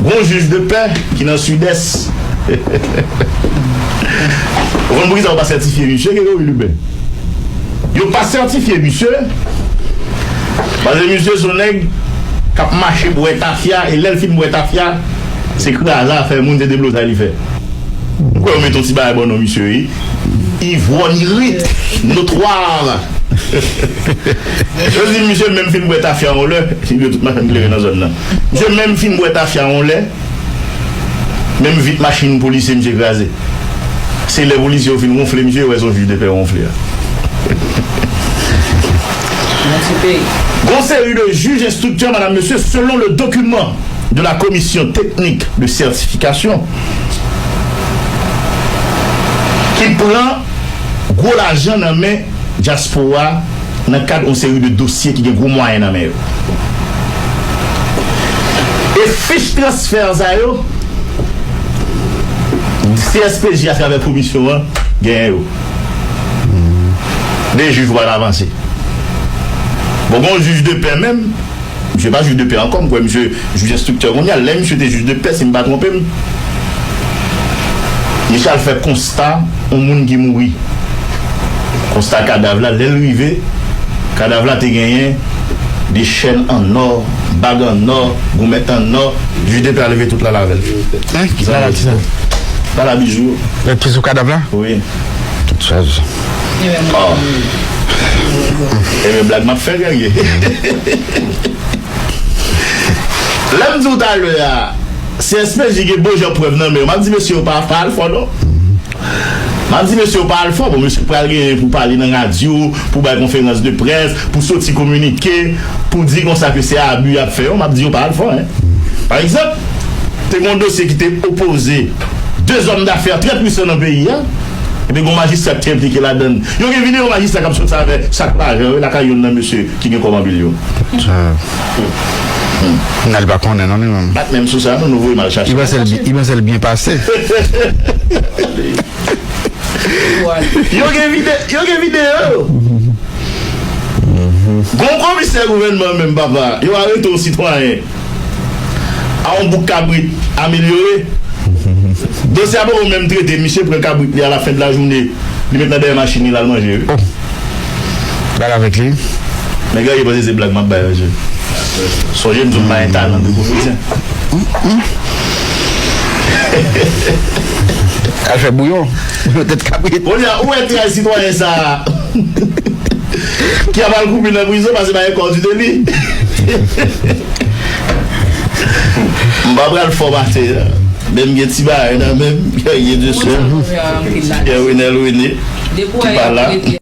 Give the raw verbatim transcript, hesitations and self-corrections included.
Gon jij de pè ki nan Sidès. Ou konn poukisa yo pa sètifye misye, Gregory Lubin? Yo pa sètifye misye, paske misye se yon nèg k ap mache bwè tafya, e lè l fin bwè tafya, se kraze afè moun, se deblozay li fè. M kwè yo mete yon ti bagay bò non misye, wi. Ivwònrit notwa. Yo di misye menm fin bwè tafya yon lè, yo tout machann kleren nan zòn nan. Misye menm fin bwè tafya yon lè, menm vit machin polisye misye kraze. Se lè polisye yo fin wonfle misye, yo wè se yon jij de pè wonfle a. Gon seri de jij enstriktè, madam, mesye, selon le document de la commission technique de certification, ki pran gwo lajan nan men dyaspora nan kad yon seri de dosye ki gen gwo mwayen nan men yo. E fich transfè sa yo, C S P J atravè komisyon an genyen yo. De jij ou pa t avanse. Bon, gon jij de pè menm, misye pa jij de pè ankò, m kwè misye jij enstriktè kounye a. Lè misye te jij de pè, si m pa twonpe m, misye al fè konsta yon moun ki mouri. Konsta kadav la, lè l rive, kadav la te genyen de chèn an nò, bag an nò, goumèt an nò. Jij de pè a leve tout la l avè l. Hein? Ki sa l di sa? Bal a bijou. Lè ki sou kadav la? Wi. Tout chaj. Oh. Ebyen, blag m ap fè, Guerrier. Lè m di w talè a, C S P J gen bon jan prèv nan men yo. M ap di mesye yo pa, pa al fò non. M ap di mesye yo pa al fò. Bon, mesye pral genyen pou pale nan radyo, pou bay konferans de près, pou soti kominike, pou di konsa ke se abi y ap fè yo. M ap di yo pa al fò, en. Pa egzanp, te gen yon dosye ki te opoze de zòm dafè trè pwisan nan peyi a. Epi gon majistra ki te enplike ladan l. Yo gen videyo majistra k ap sot sa avè sak lajan yo lakay youn nan mesye ki gen kòb anpil yo. Sa. N al pa konnen non li menm. Bat menm sou sa non, nou voye m al chache. Li panse l byen, li panse l byen pase. Yo gen vide, yo gen videyo. Gon komisè gouvènman menm papa, yo arete yon sitwayen a yon bouk kabrit amelyore. Dosye a poko menm trete, misye pran kabrit li a la fen de la jounen, li met nan dèyè machin li, l al manje wi. Oh. Bal avèk li. Men Guerrier panse se blag m ap bay, mesye. Sonje m di w m pa gen talan de komedyen. Al fè bouyon. Tèt kabrit. Kounye a, ou wè tray sitwayen sa a ki ap al koupi nan prizon paske pa gen kò di de li. M pa pral fò pase a. Men m gen ti bagay nan men m, gen de sè. Gen Winel Wini ki pa la.